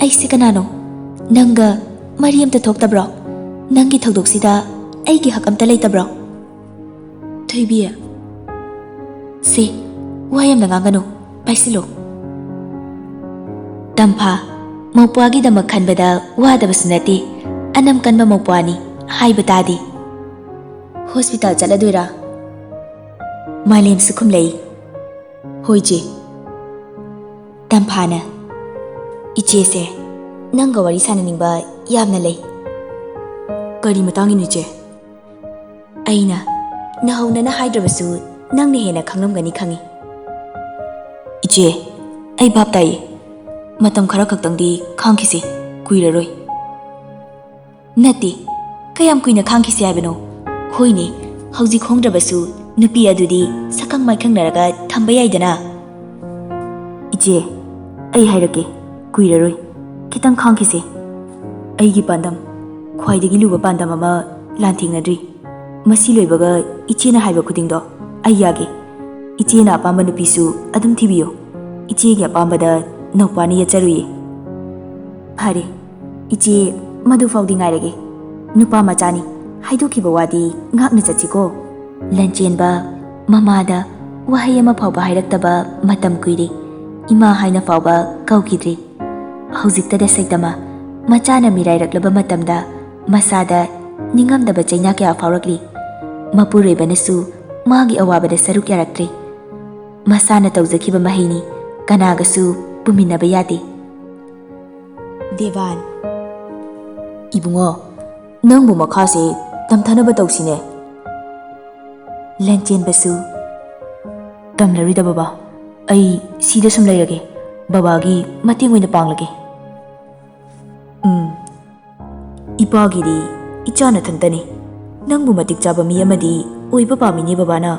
ꯑꯩꯁꯦ ꯀꯅꯥꯅꯣ? ꯅꯪꯒ ꯃꯔꯤ ꯑꯝꯇ ꯊꯣꯛꯇꯕ꯭ꯔꯣ? ꯅꯪꯒꯤ ꯊꯧꯗꯣꯛꯁꯤꯗ ꯑꯩꯒꯤ ꯍꯛ ꯑꯝꯇ ꯂꯩꯇꯕ꯭ꯔꯣ?" ꯊꯣꯏꯕꯤ, "ꯁꯦ, ꯋꯥ ꯌꯥꯝꯅ ꯉꯥꯡꯒꯅꯨ, ꯄꯥꯏꯁꯤꯜꯂꯣ"꯫ ꯇꯝꯐꯥ, ꯃꯧꯄ꯭ꯋꯥꯒꯤꯗꯃꯛ ꯈꯟꯕꯗ ꯋꯥꯗꯕꯁꯨ ꯅꯠꯇꯦ, ꯑꯅꯝ ꯀꯟꯕ ꯃꯧꯄ꯭ꯋꯥꯅꯤ, ꯍꯥꯏꯕ ꯇꯥꯗꯦ꯫ ꯍꯣꯁꯄꯤꯇꯥꯜ ꯆꯠꯂꯗꯣꯏꯔꯥ? ꯃꯥꯂꯦꯝꯁꯨ ꯈꯨꯝꯂꯛꯏ, "ꯍꯣꯏ, ꯆꯦ꯫" ꯇꯝꯐꯥꯅ, "ꯏꯆꯦꯁꯦ, ꯅꯪꯒ ꯋꯥꯔꯤ ꯁꯥꯟꯅꯅꯤꯡꯕ ꯌꯥꯝꯅ ꯂꯩ꯫" "ꯀꯔꯤ ꯃꯇꯥꯡꯒꯤꯅꯣ, ꯏꯆꯦ?" "ꯑꯩꯅ ꯅꯍꯧꯅꯅ ꯍꯥꯏꯗ꯭ꯔꯕꯁꯨ ꯅꯪꯅ ꯍꯦꯟꯅ ꯈꯪꯂꯝꯒꯅꯤ ꯈꯪꯏ꯫" "ꯏꯆꯦ, ꯑꯩ ꯚꯥꯞ ꯇꯥꯏꯌꯦ꯫ ꯃꯇꯝ ꯈꯔ ꯈꯛꯇꯪꯗꯤ ꯈꯥꯡꯈꯤꯁꯤ, ꯀꯨꯏꯔꯔꯣꯏ꯫" "ꯅꯠꯇꯦ, ꯀꯌꯥꯝ ꯀꯨꯏꯅ ꯈꯥꯡꯈꯤꯁꯤ ꯍꯥꯏꯕꯅꯣ? ꯍꯣꯏꯅꯦ, ꯍꯧꯖꯤꯛ ꯍꯣꯡꯗ꯭ꯔꯕꯁꯨ ꯅꯨꯄꯤ ꯑꯗꯨꯗꯤ ꯁꯛꯈꯪ ꯃꯥꯏꯈꯪꯅꯔꯒ ꯊꯝꯕ ꯌꯥꯏꯗꯅ꯫" "ꯏꯆꯦ, ꯑꯩ ꯍꯥꯏꯔꯛꯀꯦ, ꯀꯨꯏꯔꯔꯣꯏ꯫ ꯈꯤꯇꯪ ꯈꯥꯡꯈꯤꯁꯦ꯫ ꯑꯩꯒꯤ ꯄꯥꯟꯗꯝ, ꯈ꯭ꯋꯥꯏꯗꯒꯤ ꯂꯨꯕ ꯄꯥꯟꯗꯝ ꯑꯃ ꯂꯥꯟꯊꯦꯡꯅꯗ꯭ꯔꯤ꯫ ꯃꯁꯤ ꯂꯣꯏꯕꯒ ꯏꯆꯦꯅ ꯍꯥꯏꯕ ꯈꯨꯗꯤꯡꯗꯣ ꯑꯩ ꯌꯥꯒꯦ꯫ ꯏꯆꯦꯅ ꯑꯄꯥꯝꯕ ꯅꯨꯄꯤꯁꯨ ꯑꯗꯨꯝ ꯊꯤꯕꯤꯌꯨ꯫ ꯏꯆꯦꯒꯤ ꯑꯄꯥꯝꯕꯗ ꯅꯧꯄꯥꯅ ꯌꯦꯠꯆꯔꯨꯏꯌꯦ꯫" "ꯐꯔꯦ, ꯏꯆꯦ, ꯃꯗꯨ ꯐꯥꯎꯗꯤ ꯉꯥꯏꯔꯒꯦ꯫ ꯅꯨꯄꯥ ꯃꯆꯥꯅꯤ, ꯍꯥꯏꯗꯣꯛꯈꯤꯕ ꯋꯥꯗꯤ ꯉꯥꯛꯅ ꯆꯠꯁꯤꯀꯣ꯫" ꯂꯟꯆꯦꯟꯕ ꯃꯃꯥꯗ ꯋꯥꯍꯩ ꯑꯃ ꯐꯥꯎꯕ ꯍꯥꯏꯔꯛꯇꯕ ꯃꯇꯝ ꯀꯨꯏꯔꯦ꯫ ꯏꯃꯥ ꯍꯥꯏꯅ ꯐꯥꯎꯕ ꯀꯧꯈꯤꯗ꯭ꯔꯤ꯫ ꯍꯧꯖꯤꯛꯇꯗ ꯁꯩꯇꯃ ꯃꯆꯥꯅ ꯃꯤꯔꯥꯏꯔꯛꯂꯕ ꯃꯇꯝꯗ ꯃꯁꯥꯗ ꯅꯤꯡꯉꯝꯗꯕ ꯆꯩꯅꯥ ꯀꯌꯥ ꯐꯥꯎꯔꯛꯂꯤ꯫ ꯃꯄꯨꯔꯣꯏꯕꯅꯁꯨ ꯃꯥꯒꯤ ꯑꯋꯥꯕꯗ ꯁꯔꯨꯛ ꯌꯥꯔꯛꯇ꯭ꯔꯤ꯫ ꯃꯁꯥꯅ ꯇꯧꯖꯈꯤꯕ ꯃꯍꯩꯅꯤ, ꯀꯅꯥꯒꯁꯨ ꯄꯨꯃꯤꯟꯅꯕ ꯌꯥꯗꯦ꯫ ꯗꯦꯕꯥꯟ, "ꯏꯕꯨꯡꯉꯣ, ꯅꯪꯕꯨ ꯃꯈꯥꯁꯦ ꯇꯝꯊꯅꯕ ꯇꯧꯁꯤꯅꯦ꯫" ꯂꯟꯆꯦꯟꯕꯁꯨ, "ꯇꯝꯂꯔꯣꯏꯗ ꯕꯕꯥ, ꯑꯩ ꯁꯤꯗ ꯁꯨꯝ ꯂꯩꯔꯒꯦ, ꯕꯕꯥꯒꯤ ꯃꯇꯦꯡ ꯑꯣꯏꯅ ꯄꯥꯡꯂꯒꯦ꯫" "ꯎꯝ, ꯏꯄꯥꯒꯤꯗꯤ ꯏꯆꯥ ꯅꯊꯟꯇꯅꯤ꯫ ꯅꯪꯕꯨ ꯃꯇꯤꯛ ꯆꯥꯕ ꯃꯤ ꯑꯃꯗꯤ ꯑꯣꯏꯕ ꯄꯥꯝꯃꯤꯅꯦ ꯕꯕꯥꯅ꯫"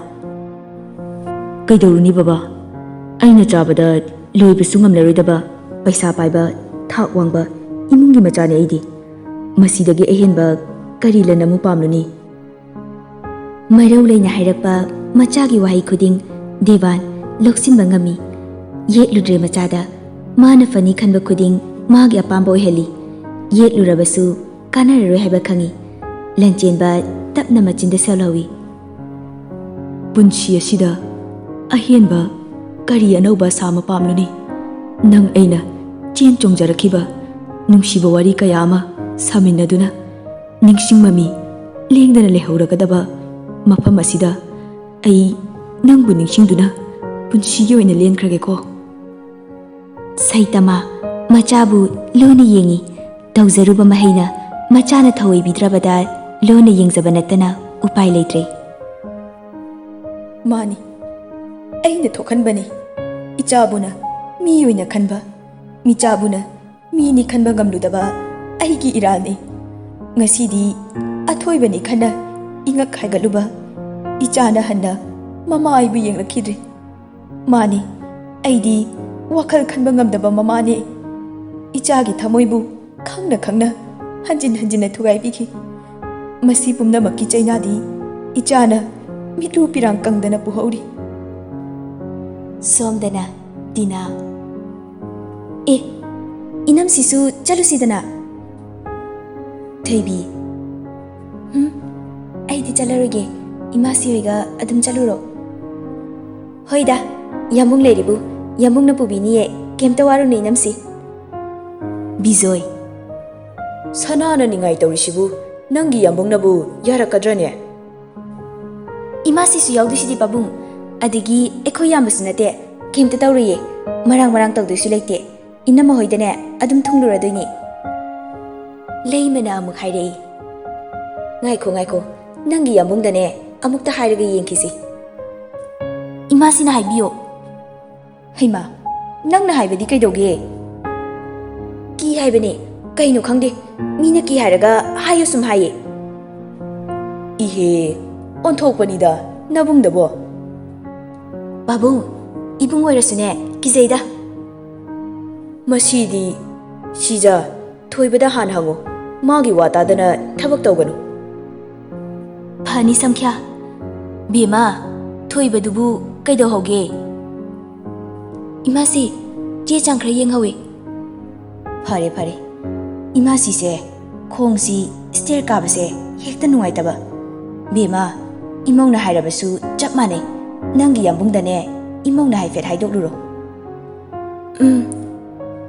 "ꯀꯩꯗꯧꯔꯨꯅꯤ ꯕꯕꯥ, ꯑꯩꯅ ꯆꯥꯕꯗ ꯂꯣꯏꯕꯁꯨ ꯉꯝꯂꯔꯣꯏꯗꯕ, ꯄꯩꯁꯥ ꯄꯥꯏꯕ, ꯊꯥꯛ ꯋꯥꯡꯕ ꯏꯃꯨꯡꯒꯤ ꯃꯆꯥꯅꯤ ꯑꯩꯗꯤ꯫ ꯃꯁꯤꯗꯒꯤ ꯑꯍꯦꯟꯕ ꯀꯔꯤ ꯂꯟ ꯑꯃꯨꯛ ꯄꯥꯝꯂꯨꯅꯤ?" ꯃꯔꯧ ꯂꯩꯅ ꯍꯥꯏꯔꯛꯄ ꯃꯆꯥꯒꯤ ꯋꯥꯍꯩ ꯈꯨꯗꯤꯡ ꯗꯦꯕꯥꯟ ꯂꯧꯁꯤꯟꯕ ꯉꯝꯃꯤ꯫ ꯌꯦꯠꯂꯨꯗ꯭ꯔꯦ ꯃꯆꯥꯗ꯫ ꯃꯥꯅ ꯐꯅꯤ ꯈꯟꯕ ꯈꯨꯗꯤꯡ ꯃꯥꯒꯤ ꯑꯄꯥꯝꯕ ꯑꯣꯏꯍꯜꯂꯤ꯫ ꯌꯦꯠꯂꯨꯔꯕꯁꯨ ꯀꯥꯟꯅꯔꯔꯣꯏ ꯍꯥꯏꯕ ꯈꯪꯏ꯫ ꯂꯟꯆꯦꯟꯕ ꯇꯞꯅ ꯃꯆꯤꯟꯗ ꯁꯣꯜꯍꯧꯏ꯫ "ꯄꯨꯟꯁꯤ ꯑꯁꯤꯗ ꯑꯍꯦꯟꯕ ꯀꯔꯤ ꯑꯅꯧꯕ ꯑꯁꯥ ꯑꯃ ꯄꯥꯝꯂꯨꯅꯤ? ꯅꯪ ꯑꯩꯅ ꯆꯦꯟ ꯆꯣꯡꯖꯔꯛꯈꯤꯕ ꯅꯨꯡꯁꯤꯕ ꯋꯥꯔꯤ ꯀꯌꯥ ꯑꯃ ꯁꯥꯃꯤꯟꯅꯗꯨꯅ ꯅꯤꯡꯁꯤꯡ ꯃꯃꯤ ꯂꯦꯡꯗꯅ ꯂꯩꯍꯧꯔꯒꯗꯕ ꯃꯐꯝ ꯑꯁꯤꯗ ꯑꯩ ꯅꯪꯕꯨ ꯅꯤꯡꯁꯤꯡꯗꯨꯅ ꯄꯨꯟꯁꯤꯒꯤ ꯑꯣꯏꯅ ꯂꯦꯟꯈ꯭ꯔꯒꯦꯀꯣ꯫ ꯁꯩꯇꯃꯥ, ꯃꯆꯥꯕꯨ ꯂꯨꯅ ꯌꯦꯡꯉꯤ꯫ ꯇꯧꯖꯔꯨꯕ ꯃꯍꯩꯅ ꯃꯆꯥꯅ ꯊꯧꯑꯣꯏꯕꯤꯗ꯭ꯔꯕꯗ ꯂꯨꯅ ꯌꯦꯡꯖꯕ ꯅꯠꯇꯅ ꯎꯄꯥꯏ ꯂꯩꯇ꯭ꯔꯦ꯫ ꯃꯥꯅꯤ, ꯑꯩꯅ ꯊꯣꯛꯍꯟꯕꯅꯤ꯫ ꯏꯆꯥꯕꯨꯅ ꯃꯤ ꯑꯣꯏꯅ ꯈꯟꯕ, ꯃꯤꯆꯥꯕꯨꯅ ꯃꯤꯅꯤ ꯈꯟꯕ ꯉꯝꯂꯨꯗꯕ ꯑꯩꯒꯤ ꯏꯔꯥꯜꯅꯤ꯫ ꯉꯁꯤꯗꯤ ꯑꯊꯣꯏꯕꯅꯤ ꯈꯟꯅ ꯏꯉꯛ ꯍꯥꯏꯒꯠꯂꯨꯕ ꯏꯆꯥꯅ ꯍꯟꯅ ꯃꯃꯥ ꯑꯩꯕꯨ ꯌꯦꯡꯂꯛꯈꯤꯗ꯭ꯔꯦ꯫ ꯃꯥꯅꯤ, ꯑꯩꯗꯤ ꯋꯥꯈꯜ ꯈꯟꯕ ꯉꯝꯗꯕ ꯃꯃꯥꯅꯤ꯫ ꯏꯆꯥꯒꯤ ꯊꯃꯣꯏꯕꯨ ꯈꯪꯅ ꯈꯪꯅ ꯍꯟꯖꯤꯟ ꯍꯟꯖꯤꯟꯅ ꯊꯨꯒꯥꯏꯕꯤꯈꯤ꯫ ꯃꯁꯤ ꯄꯨꯝꯅꯃꯛꯀꯤ ꯆꯩꯅꯥꯗꯤ ꯏꯆꯥꯅ ꯃꯤꯠꯂꯨ ꯄꯤꯔꯥꯡ ꯀꯪꯗꯅ ꯄꯨꯍꯧꯔꯤ꯫ ꯁꯣꯝꯗꯅ ꯇꯤꯅꯥ꯫ ꯑꯦ, ꯏꯅꯝꯁꯤꯁꯨ ꯆꯠꯂꯨꯁꯤꯗꯅ꯫ ꯊꯣꯏꯕꯤ, ꯍꯨꯝ, ꯑꯩꯗꯤ ꯆꯠꯂꯔꯣꯏꯒꯦ꯫ ꯏꯃꯥꯁꯤ ꯍꯣꯏꯒ ꯑꯗꯨꯝ ꯆꯠꯂꯨꯔꯣ꯫ ꯍꯣꯏꯗ, ꯌꯥꯝꯕꯨꯡ ꯂꯩꯔꯤꯕꯨ ꯌꯥꯝꯕꯨꯡꯅ ꯄꯨꯕꯤꯅꯤꯌꯦ, ꯀꯩꯝꯇ ꯋꯥꯔꯨꯅꯨ ꯏꯅꯝꯁꯤ꯫ ꯕꯤꯖꯣꯏ꯫ ꯁꯅꯥꯅ ꯅꯤꯡꯉꯥꯏ ꯇꯧꯔꯤꯁꯤꯕꯨ ꯅꯪꯒꯤ ꯌꯥꯝꯕꯨꯡꯅꯕꯨ ꯌꯥꯔꯛꯀꯗ꯭ꯔꯅꯦ? ꯏꯃꯥꯁꯤꯁꯨ ꯌꯥꯎꯗꯣꯏꯁꯤꯗꯤ ꯄꯥꯕꯨꯡ, ꯑꯗꯒꯤ ꯑꯩꯈꯣꯏ ꯌꯥꯝꯕꯁꯨ ꯅꯠꯇꯦ, ꯀꯩꯝꯇ ꯇꯧꯔꯣꯏꯌꯦ, ꯃꯔꯥꯡ ꯃꯔꯥꯡ ꯇꯧꯗꯣꯏꯁꯨ ꯂꯩꯇꯦ꯫ ꯏꯅꯝꯃ ꯍꯣꯏꯗꯅꯦ ꯑꯗꯨꯝ ꯊꯨꯡꯂꯨꯔꯗꯣꯏꯅꯤ꯫ ꯂꯩꯃꯅ ꯑꯃꯨꯛ ꯍꯥꯏꯔꯛꯏ, ꯉꯥꯏꯈꯣ ꯉꯥꯏꯈꯣ, ꯅꯪꯒꯤ ꯌꯥꯝꯕꯨꯡꯗꯅꯦ ꯑꯃꯨꯛꯇ ꯍꯥꯏꯔꯒ ꯌꯦꯡꯈꯤꯁꯤ꯫ ꯏꯃꯥꯁꯤꯅ ꯍꯥꯏꯕꯤꯌꯣ꯫ ꯍꯩꯃꯥ, ꯅꯪꯅ ꯍꯥꯏꯕꯗꯤ ꯀꯩꯗꯧꯒꯦ? ꯀꯤ ꯍꯥꯏꯕꯅꯦ, ꯀꯩꯅꯣ ꯈꯪꯗꯦ, ꯃꯤꯅ ꯀꯤ ꯍꯥꯏꯔꯒ ꯍꯥꯏꯌꯨ ꯁꯨꯝ ꯍꯥꯏꯌꯦ꯫ ꯏꯍꯦ, ꯑꯣꯟꯊꯣꯛꯄꯅꯤꯗ ꯅꯕꯨꯡꯗꯕꯣ꯫ ꯄꯥꯕꯨꯡ, ꯏꯕꯨꯡ ꯑꯣꯏꯔꯁꯨꯅꯦ ꯀꯤꯖꯩꯗ꯫ ꯃꯁꯤꯗꯤ ꯁꯤꯖ, ꯊꯣꯏꯕꯗ ꯍꯥꯟꯅ ꯍꯪꯉꯨ, ꯃꯥꯒꯤ ꯋꯥ ꯇꯥꯗꯅ ꯊꯕꯛ ꯇꯧꯒꯅꯨ꯫ ꯐꯅꯤ ꯁꯝꯈ꯭ꯌꯥ꯫ ꯕꯦꯝꯃ, ꯊꯣꯏꯕꯗꯨꯕꯨ ꯀꯩꯗꯧꯍꯧꯒꯦ? ꯏꯃꯥꯁꯤ, ꯆꯦ ꯆꯥꯡ ꯈꯔ ꯌꯦꯡꯍꯧꯋꯤ꯫ ꯐꯔꯦ ꯐꯔꯦ, ꯏꯃꯥꯁꯤꯁꯦ ꯈꯣꯡꯁꯤ ꯁ꯭ꯇꯦꯌꯔ ꯀꯥꯕꯁꯦ ꯍꯦꯛꯇ ꯅꯨꯡꯉꯥꯏꯇꯕ꯫ ꯕꯦꯝꯃ, ꯏꯃꯧꯅ ꯍꯥꯏꯔꯕꯁꯨ ꯆꯞ ꯃꯥꯟꯅꯩ, ꯅꯪꯒꯤ ꯌꯥꯝꯕꯨꯡꯗꯅꯦ ꯏꯃꯧꯅ ꯍꯥꯏꯐꯦꯠ ꯍꯥꯏꯗꯣꯛꯂꯨꯔꯣ꯫ ꯎꯝ,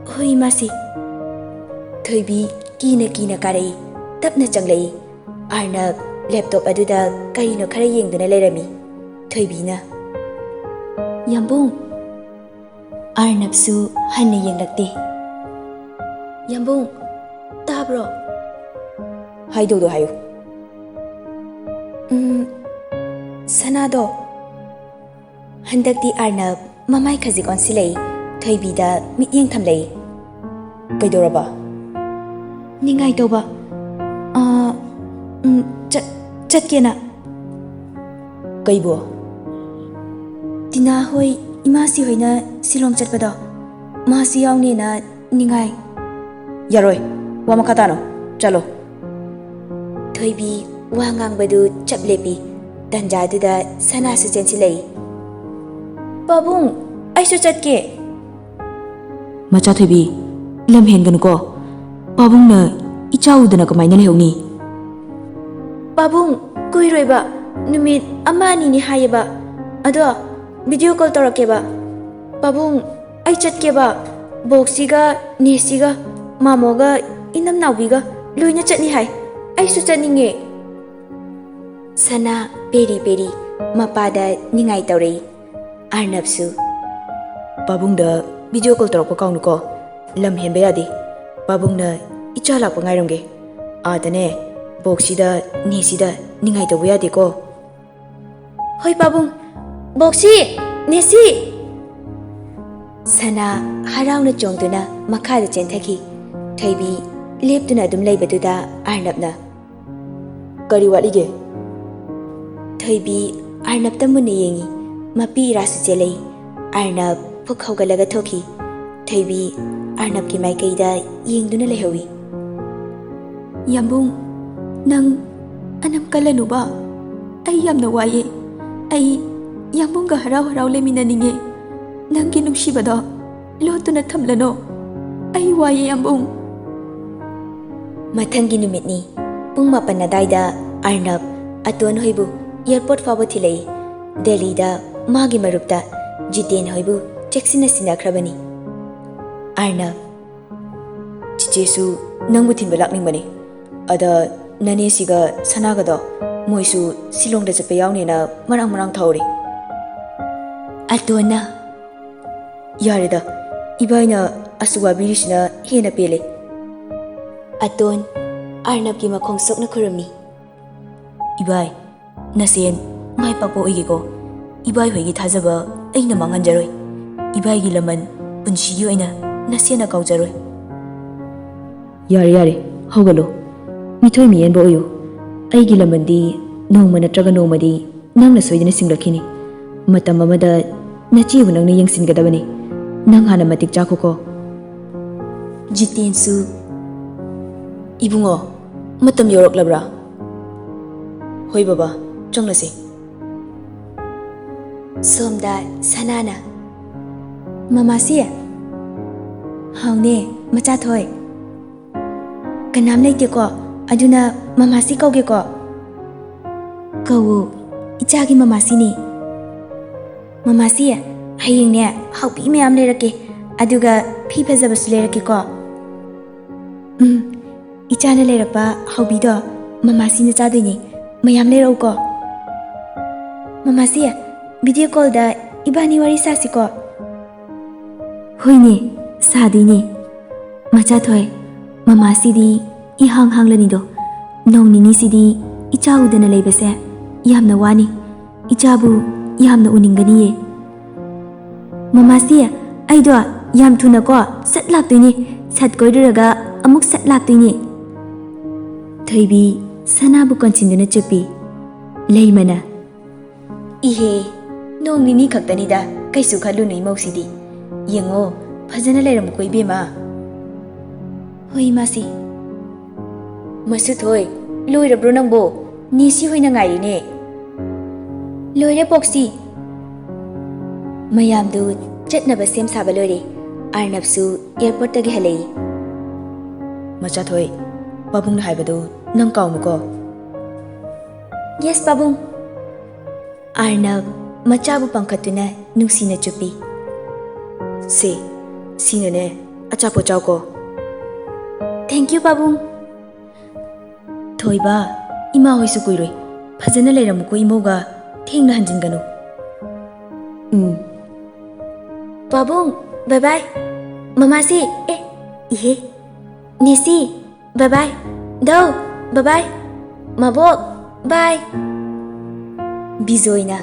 ꯍꯣꯏ ꯏꯃꯥꯁꯤ꯫ ꯊꯣꯏꯕꯤ ꯀꯤꯅ ꯀꯤꯅ ꯀꯥꯔꯛꯏ, ꯇꯞꯅ ꯆꯪꯂꯛꯏ꯫ ꯑꯥꯔꯅꯕ ꯂꯦꯞꯇꯣꯞ ꯑꯗꯨꯗ ꯀꯔꯤꯅꯣ ꯈꯔ ꯌꯦꯡꯗꯨꯅ ꯂꯩꯔꯝꯃꯤ꯫ ꯊꯣꯏꯕꯤꯅ, "ꯌꯥꯝꯕꯨꯡ!" ꯑꯥꯔꯅꯕꯁꯨ ꯍꯟꯅ ꯌꯦꯡꯂꯛꯇꯦ꯫ "ꯌꯥꯝꯕꯨꯡ, ꯇꯥꯕ꯭ꯔꯣ?" "ꯍꯥꯏꯗꯧꯗꯣ ꯍꯥꯏꯌꯨ꯫" "ꯎꯝ, ꯁꯅꯥꯗꯣ꯫" ꯍꯟꯗꯛꯇꯤ ꯑꯥꯔꯅꯕ ꯃꯃꯥꯏ ꯈꯖꯤꯛ ꯑꯣꯟꯁꯤꯜꯂꯛꯏ꯫ ꯊꯣꯏꯕꯤꯗ ꯃꯤꯠꯌꯦꯡ ꯊꯝꯂꯛꯏ꯫ "ꯀꯩꯗꯧꯔꯕ?" "ꯅꯤꯡꯉꯥꯏ ꯇꯧꯕ꯫ ꯑꯥ, ꯎꯝ, ꯆꯠ-, ꯆꯠꯀꯦꯅ꯫" "ꯀꯩꯕꯣ?" "ꯇꯤꯅꯥ ꯍꯣꯏ, ꯏꯃꯥꯁꯤ ꯍꯣꯏꯅ ꯁꯤꯂꯣꯡ ꯆꯠꯄꯗꯣ, ꯃꯥꯁꯨ ꯌꯥꯎꯅꯦꯅ ꯅꯤꯡꯉꯥꯏ꯫" "ꯌꯥꯔꯣꯏ, ꯋꯥ ꯃꯈꯥ ꯇꯥꯅꯣ, ꯆꯠꯂꯣ꯫" ꯊꯣꯏꯕꯤ ꯋꯥ ꯉꯥꯡꯕꯗꯨ ꯆꯞ ꯂꯦꯞꯄꯤ꯫ ꯇꯟꯖꯥꯗꯨꯗ ꯁꯅꯥꯁꯨ ꯆꯦꯟꯁꯤꯜꯂꯛꯏ꯫ "ꯄꯥꯕꯨꯡ, ꯑꯩꯁꯨ ꯆꯠꯀꯦ꯫" "ꯃꯆꯥ ꯊꯣꯏꯕꯤ, ꯂꯝ ꯍꯦꯟꯒꯅꯨꯀꯣ꯫ ꯄꯥꯕꯨꯡꯅ ꯏꯆꯥ ꯎꯗꯅ ꯀꯃꯥꯏꯅ ꯂꯩꯍꯧꯅꯤ?" "ꯄꯥꯕꯨꯡ, ꯀꯨꯏꯔꯣꯏꯕ, ꯅꯨꯃꯤꯠ ꯑꯃ ꯑꯅꯤꯅꯤ ꯍꯥꯏꯌꯦꯕ꯫ ꯑꯗꯣ video call ꯇꯧꯔꯛꯀꯦꯕ꯫ ꯄꯥꯕꯨꯡ, ꯑꯩ ꯆꯠꯀꯦꯕ꯫ ꯕꯣꯛꯁꯤꯒ, ꯅꯦꯁꯤꯒ, ꯃꯥꯃꯣꯒ, ꯏꯅꯝ ꯅꯥꯎꯕꯤꯒ ꯂꯣꯏꯅ ꯆꯠꯅꯤ ꯍꯥꯏ꯫ ꯑꯩꯁꯨ ꯆꯠꯅꯤꯡꯉꯦ꯫" ꯁꯅꯥ ꯄꯦꯔꯤ ꯄꯦꯔꯤ ꯃꯄꯥꯗ ꯅꯤꯡꯉꯥꯏ ꯇꯧꯔꯛꯏ꯫ ꯑꯥꯔꯅꯕꯁꯨ, "ꯄꯥꯕꯨꯡꯗ video call ꯇꯧꯔꯛꯄ ꯀꯥꯎꯅꯨꯀꯣ꯫ ꯂꯝ ꯍꯦꯟꯕ ꯌꯥꯗꯦ꯫ ꯄꯥꯕꯨꯡꯅ ꯏꯆꯥ ꯂꯥꯛꯄ ꯉꯥꯏꯔꯝꯒꯦ꯫ ꯑꯥꯗꯅꯦ, ꯕꯣꯛꯁꯤꯗ, ꯅꯦꯁꯤꯗ ꯅꯤꯡꯉꯥꯏ ꯇꯧꯕ ꯌꯥꯗꯦꯀꯣ꯫" "ꯍꯣꯏ ꯄꯥꯕꯨꯡ꯫ ꯕꯣꯛꯁꯤ! ꯅꯦꯁꯤ!" ꯁꯅꯥ ꯍꯔꯥꯎꯅ ꯆꯣꯡꯗꯨꯅ ꯃꯈꯥꯗ ꯆꯦꯟꯊꯈꯤ꯫ ꯊꯣꯏꯕꯤ ꯂꯦꯞꯇꯨꯅ ꯑꯗꯨꯝ ꯂꯩꯕꯗꯨꯗ ꯑꯥꯔꯅꯕꯅ, "ꯀꯔꯤ ꯋꯥꯠꯂꯤꯒꯦ?" ꯊꯣꯏꯕꯤ ꯑꯥꯔꯅꯕꯇ ꯃꯨꯟꯅ ꯌꯦꯡꯉꯤ꯫ ꯃꯄꯤ ꯏꯔꯥꯁꯨ ꯆꯦꯜꯂꯛꯏ꯫ ꯑꯥꯔꯅꯕ ꯐꯨꯛ ꯍꯧꯒꯠꯂꯒ ꯊꯣꯛꯈꯤ꯫ ꯊꯣꯏꯕꯤ ꯑꯥꯔꯅꯕꯀꯤ ꯃꯥꯏꯀꯩꯗ ꯌꯦꯡꯗꯨꯅ ꯂꯩꯍꯧꯏ꯫ "ꯌꯥꯝꯕꯨꯡ, ꯅꯪ ꯑꯅꯝ ꯀꯜꯂꯅꯨꯕ꯫ ꯑꯩ ꯌꯥꯝꯅ ꯋꯥꯏꯌꯦ꯫ ꯑꯩ ꯌꯥꯝꯕꯨꯡꯒ ꯍꯔꯥꯎ ꯍꯔꯥꯎ ꯂꯩꯃꯤꯟꯅꯅꯤꯡꯉꯦ꯫ ꯅꯪꯒꯤ ꯅꯨꯡꯁꯤꯕꯗꯣ ꯂꯣꯠꯇꯨꯅ ꯊꯝꯂꯅꯨ꯫ ꯑꯩ ꯋꯥꯏꯌꯦ, ꯌꯥꯝꯕꯨꯡ꯫" ꯃꯊꯪꯒꯤ ꯅꯨꯃꯤꯠꯅꯤ꯫ ꯄꯨꯡ ꯃꯥꯄꯟ ꯑꯗꯥꯏꯗ ꯑꯥꯔꯅꯕ ꯑꯇꯣꯟ ꯍꯣꯏꯕꯨ airport ꯐꯥꯎꯕ ꯊꯤꯜꯂꯛꯏ꯫ ꯗꯦꯜꯂꯤꯗ ꯃꯥꯒꯤ ꯃꯔꯨꯞꯇ ꯖꯤꯇꯦꯟ ꯍꯣꯏꯕꯨ ꯆꯦꯛꯁꯤꯟꯅ ꯁꯤꯟꯅꯈ꯭ꯔꯕꯅꯤ꯫ ꯑꯥꯔꯅꯕ, "ꯆꯤꯆꯦꯁꯨ ꯅꯪꯕꯨ ꯊꯤꯟꯕ ꯂꯥꯛꯅꯤꯡꯕꯅꯤ꯫ ꯑꯗ ꯅꯅꯦꯁꯤꯒ ꯁꯅꯥꯒꯗꯣ ꯃꯣꯏꯁꯨ ꯁꯤꯂꯣꯡꯗ ꯆꯠꯄ ꯌꯥꯎꯅꯦꯅ ꯃꯔꯥꯡ ꯃꯔꯥꯡ ꯊꯧꯔꯤ꯫ ꯑꯇꯣꯟꯅ, "ꯌꯥꯔꯦꯗ, ꯏꯕꯥꯏꯅ ꯑꯁꯨꯛ ꯋꯥꯕꯤꯔꯤꯁꯤꯅ ꯍꯦꯟꯅ ꯄꯦꯜꯂꯦ꯫" ꯑꯇꯣꯟ, ꯑꯥꯔꯅꯕꯀꯤ ꯃꯈꯣꯡ ꯁꯣꯛꯅ ꯈꯨꯔꯨꯝꯃꯤ꯫ "ꯏꯕꯥꯏ, ꯅꯁꯦꯟ ꯃꯥꯏ ꯄꯥꯛꯄ ꯑꯣꯏꯒꯦꯀꯣ꯫ ꯏꯕꯥꯏ ꯍꯣꯏꯒꯤ ꯊꯥꯖꯕ ꯑꯩꯅ ꯃꯥꯡꯍꯟꯖꯔꯣꯏ꯫ ꯏꯕꯥꯏꯒꯤ ꯂꯃꯟ ꯄꯨꯟꯁꯤꯒꯤ ꯑꯣꯏꯅ ꯅꯁꯦꯟꯅ ꯀꯥꯎꯖꯔꯣꯏ꯫" "ꯌꯥꯔꯦ, ꯌꯥꯔꯦ, ꯍꯧꯒꯠꯂꯣ꯫ ꯃꯤꯊꯣꯏ ꯃꯤꯍꯦꯟꯕ ꯑꯣꯏꯌꯨ꯫ ꯑꯩꯒꯤ ꯂꯃꯟꯗꯤ ꯅꯣꯡꯃ ꯅꯠꯇ꯭ꯔꯒ ꯅꯣꯡꯃꯗꯤ ꯅꯪꯅ ꯁꯣꯏꯗꯅ ꯁꯤꯡꯂꯛꯈꯤꯅꯤ꯫ ꯃꯇꯝ ꯑꯃꯗ ꯅꯆꯦꯕꯨ ꯅꯪꯅ ꯌꯦꯡꯁꯤꯟꯒꯗꯕꯅꯤ꯫ ꯅꯪ ꯍꯥꯟꯅ ꯃꯇꯤꯛ ꯆꯥꯈꯣꯀꯣ꯫" ꯖꯤꯇꯦꯟꯁꯨ, "ꯏꯕꯨꯡꯉꯣ, ꯃꯇꯝ ꯌꯧꯔꯛꯂꯕ꯭ꯔꯥ?" "ꯍꯣꯏ ꯕꯕꯥ, ꯆꯪꯂꯁꯤ꯫" ꯁꯣꯝꯗ ꯁꯅꯥꯅ, "ꯃꯃꯥꯁꯤ꯫" "ꯍꯥꯎꯅꯦ, ꯃꯆꯥꯊꯣꯏ꯫" "ꯀꯅꯥꯝ ꯂꯩꯇꯦꯀꯣ, ꯑꯗꯨꯅ ꯃꯃꯥꯁꯤ ꯀꯧꯒꯦꯀꯣ꯫" "ꯀꯧꯋꯣ, ꯏꯆꯥꯒꯤ ꯃꯃꯥꯁꯤꯅꯤ꯫" "ꯃꯃꯥꯁꯤ, ꯍꯌꯦꯡꯅꯦ ꯍꯥꯎꯄꯤ ꯃꯌꯥꯝ ꯂꯩꯔꯛꯀꯦ, ꯑꯗꯨꯒ ꯐꯤ ꯐꯖꯕꯁꯨ ꯂꯩꯔꯛꯀꯦꯀꯣ꯫" "ꯎꯝ, ꯏꯆꯥꯅ ꯂꯩꯔꯛꯄ ꯍꯥꯎꯕꯤꯗꯣ ꯃꯃꯥꯁꯤꯅ ꯆꯥꯗꯣꯏꯅꯦ꯫ ꯃꯌꯥꯝ ꯂꯩꯔꯛꯎꯀꯣ꯫" "ꯃꯃꯥꯁꯤ, ꯚꯤꯗꯤꯑꯣ ꯀꯣꯜꯗ ꯏꯕꯥꯅꯤ ꯋꯥꯔꯤ ꯁꯥꯁꯤꯀꯣ꯫" "ꯍꯣꯏꯅꯦ, ꯁꯥꯗꯣꯏꯅꯦ꯫ ꯃꯆꯥꯊꯣꯏ, ꯃꯃꯥꯁꯤꯗꯤ ꯏꯍꯥꯡ ꯍꯥꯡꯂꯅꯤꯗꯣ꯫ ꯅꯣꯡ ꯅꯤꯅꯤꯁꯤꯗꯤ ꯏꯆꯥ ꯎꯗꯅ ꯂꯩꯕꯁꯦ ꯌꯥꯝꯅ ꯋꯥꯅꯤ꯫ ꯏꯆꯥꯕꯨ ꯌꯥꯝꯅ ꯎꯅꯤꯡꯒꯅꯤꯌꯦ꯫" "ꯃꯃꯥꯁꯤ, ꯑꯩꯗꯣ ꯌꯥꯝ ꯊꯨꯅꯀꯣ ꯁꯠ ꯂꯥꯛꯇꯣꯏꯅꯦ꯫ ꯁꯠ ꯀꯣꯏꯔꯨꯔꯒ ꯑꯃꯨꯛ ꯁꯠ ꯂꯥꯛꯇꯣꯏꯅꯦ꯫" ꯊꯣꯏꯕꯤ ꯁꯅꯥꯕꯨ ꯀꯣꯟꯁꯤꯟꯗꯨꯅ ꯆꯨꯞꯄꯤ꯫ ꯂꯩꯃꯅ, "ꯏꯍꯦ, ꯅꯣꯡ ꯅꯤꯅꯤ ꯈꯛꯇꯅꯤꯗ, ꯀꯩꯁꯨ ꯈꯜꯂꯨꯅꯨ ꯏꯃꯧꯁꯤꯗꯤ꯫ ꯌꯦꯡꯉꯣ, ꯐꯖꯅ ꯂꯩꯔꯝꯃꯨꯀꯣ ꯏꯕꯦꯝꯃ꯫" "ꯍꯣꯏ ꯏꯃꯥꯁꯤ꯫" "ꯃꯁꯨꯊꯣꯏ, ꯂꯣꯏꯔꯕ꯭ꯔꯣ ꯅꯪꯕꯣ? ꯅꯦꯁꯤ ꯍꯣꯏꯅ ꯉꯥꯏꯔꯤꯅꯦ꯫" "ꯂꯣꯏꯔꯦ ꯄꯣꯛꯁꯤ꯫ ꯃꯌꯥꯝꯗꯨ ꯆꯠꯅꯕ ꯁꯦꯝ ꯁꯥꯕ ꯂꯣꯏꯔꯦ꯫ ꯑꯥꯔꯅꯕꯁꯨ ꯑꯦꯌꯔꯄꯣꯔꯠꯇꯒꯤ ꯍꯜꯂꯛꯏ꯫" "ꯃꯆꯥꯊꯣꯏ, ꯄꯥꯕꯨꯡꯅ ꯍꯥꯏꯕꯗꯨ ꯅꯪ ꯀꯥꯎꯅꯨꯀꯣ꯫" "ꯌꯦꯁ ꯄꯥꯕꯨꯡ꯫" ꯑꯥꯔꯅꯕ ꯃꯆꯥꯕꯨ ꯄꯥꯡꯈꯠꯇꯨꯅ ꯅꯨꯡꯁꯤꯅ ꯆꯨꯞꯄꯤ꯫ "ꯁꯦ, ꯁꯤꯅꯅꯦ, ꯑꯆꯥꯄꯣꯠ ꯆꯥꯎꯀꯣ꯫" "ꯊꯦꯡꯀ꯭ꯌꯨ ꯄꯥꯕꯨꯡ꯫" ꯊꯣꯏꯕ, ꯏꯃꯥ ꯍꯣꯏꯁꯨ ꯀꯨꯏꯔꯣꯏ꯫ ꯐꯖꯅ ꯂꯩꯔꯝꯃꯨꯀꯣ ꯏꯃꯧꯒ꯫ ꯊꯦꯡꯅ ꯍꯟꯖꯤꯟꯒꯅꯨ꯫ ꯎꯝ꯫ ꯄꯥꯕꯨꯡ, bye bye꯫ ꯃꯃꯥꯁꯤ, ꯑꯦ, ꯏꯍꯦ꯫ ꯅꯦꯁꯤ, bye bye꯫ ꯗꯧ, bye bye꯫ ꯃꯕꯣꯛ, bye꯫ ꯕꯤꯖꯣꯏꯅ,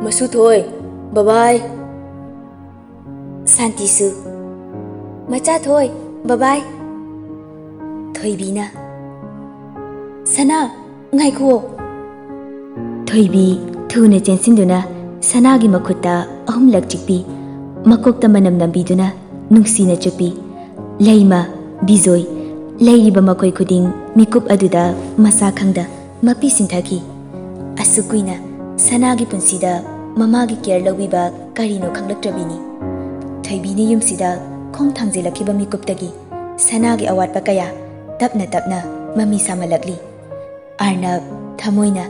ꯃꯁꯨ ꯊꯣꯏ, bye bye꯫ ꯁꯥꯟꯇꯤꯁꯨ, ꯃꯆꯥ ꯊꯣꯏ, bye bye꯫ ꯊꯣꯏꯕꯤꯅ, ꯁꯅꯥ, ꯉꯥꯏꯈꯨꯑꯣ꯫ ꯊꯣꯏꯕꯤ ꯊꯨꯅ ꯆꯦꯟꯁꯤꯟꯗꯨꯅ ꯁꯅꯥꯒꯤ ꯃꯈꯨꯠꯇ ꯑꯍꯨꯝꯂꯛ ꯆꯤꯛꯄꯤ, ꯃꯀꯣꯛꯇ ꯃꯅꯝ ꯅꯝꯕꯤꯗꯨꯅ ꯅꯨꯡꯁꯤꯅ ꯆꯨꯞꯄꯤ꯫ ꯂꯩꯃ, ꯕꯤꯖꯣꯏ, ꯂꯩꯔꯤꯕ ꯃꯈꯣꯏ ꯈꯨꯗꯤꯡ ꯃꯤꯀꯨꯞ ꯑꯗꯨꯗ ꯃꯁꯥ ꯈꯪꯗ ꯃꯄꯤ ꯁꯤꯟꯊꯈꯤ꯫ ꯑꯁꯨꯛ ꯀꯨꯏꯅ ꯁꯅꯥꯒꯤ ꯄꯨꯟꯁꯤꯗ ꯃꯃꯥꯒꯤ care ꯂꯧꯕꯤꯕ ꯀꯔꯤꯅꯣ ꯈꯪꯂꯛꯇ꯭ꯔꯕꯤꯅꯤ꯫ ꯊꯣꯏꯕꯤꯅ ꯌꯨꯝꯁꯤꯗ ꯈꯣꯡ ꯊꯥꯡꯖꯤꯜꯂꯛꯈꯤꯕ ꯃꯤꯀꯨꯞꯇꯒꯤ ꯁꯅꯥꯒꯤ ꯑꯋꯥꯠꯄ ꯀꯌꯥ ꯇꯞꯅ ꯇꯞꯅ ꯃꯃꯤ ꯁꯥꯃꯜꯂꯛꯂꯤ꯫ ꯑꯔꯅꯕ ꯊꯃꯣꯏꯅ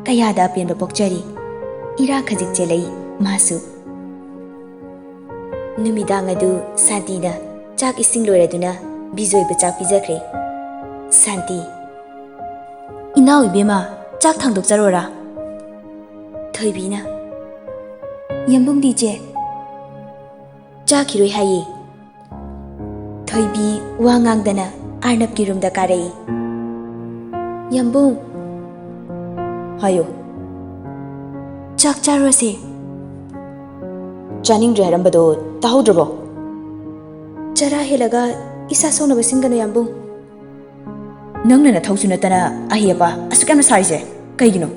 ꯀꯌꯥꯗ ꯑꯄꯦꯟꯕ ꯄꯣꯛꯆꯔꯤ꯫ ꯏꯔꯥ ꯈꯖꯤꯛ ꯆꯦꯜꯂꯛꯏ ꯃꯥꯁꯨ꯫ ꯅꯨꯃꯤꯗꯥꯡ ꯑꯗꯨ ꯁꯥꯟꯇꯤꯅ ꯆꯥꯛ ꯏꯁꯤꯡ ꯂꯣꯏꯔꯗꯨꯅ ꯕꯤꯖꯣꯏꯕꯨ ꯆꯥꯛ ꯄꯤꯖꯈ꯭ꯔꯦ꯫ ꯁꯥꯟꯇꯤ, ꯏꯅꯥꯎ ꯏꯕꯦꯝꯃ, ꯆꯥꯛ ꯊꯥꯡꯗꯣꯛꯆꯔꯣꯔꯥ? ꯊꯣꯏꯕꯤꯅ, ꯌꯥꯝꯕꯨꯡꯗꯤ ꯏꯆꯦ? ꯆꯥꯈꯤꯔꯣꯏ ꯍꯥꯏꯌꯦ꯫ ꯊꯣꯏꯕꯤ ꯋꯥ ꯉꯥꯡꯗꯅ ꯑꯔꯅꯕꯀꯤ ꯔꯨꯝꯗ ꯀꯥꯔꯛꯏ꯫ ꯌꯥꯝꯕꯨꯡ꯫ ꯍꯥꯏꯌꯨ꯫ ꯆꯥꯛ ꯆꯥꯔꯨꯔꯁꯦ꯫ ꯆꯥꯅꯤꯡꯗ꯭ꯔꯦ ꯍꯥꯏꯔꯝꯕꯗꯣ ꯇꯥꯍꯧꯗ꯭ꯔꯕꯣ? ꯆꯔꯥ ꯍꯦꯜꯂꯒ ꯏꯁꯥ ꯁꯣꯛꯅꯕ ꯁꯤꯟꯒꯅꯨ, ꯌꯥꯝꯕꯨꯡ꯫ ꯅꯪꯅ ꯅꯊꯧꯁꯨ ꯅꯠꯇꯅ ꯑꯍꯩ ꯑꯄꯥ ꯑꯁꯨꯛ ꯌꯥꯝꯅ ꯁꯥꯔꯤꯁꯦ ꯀꯩꯒꯤꯅꯣ?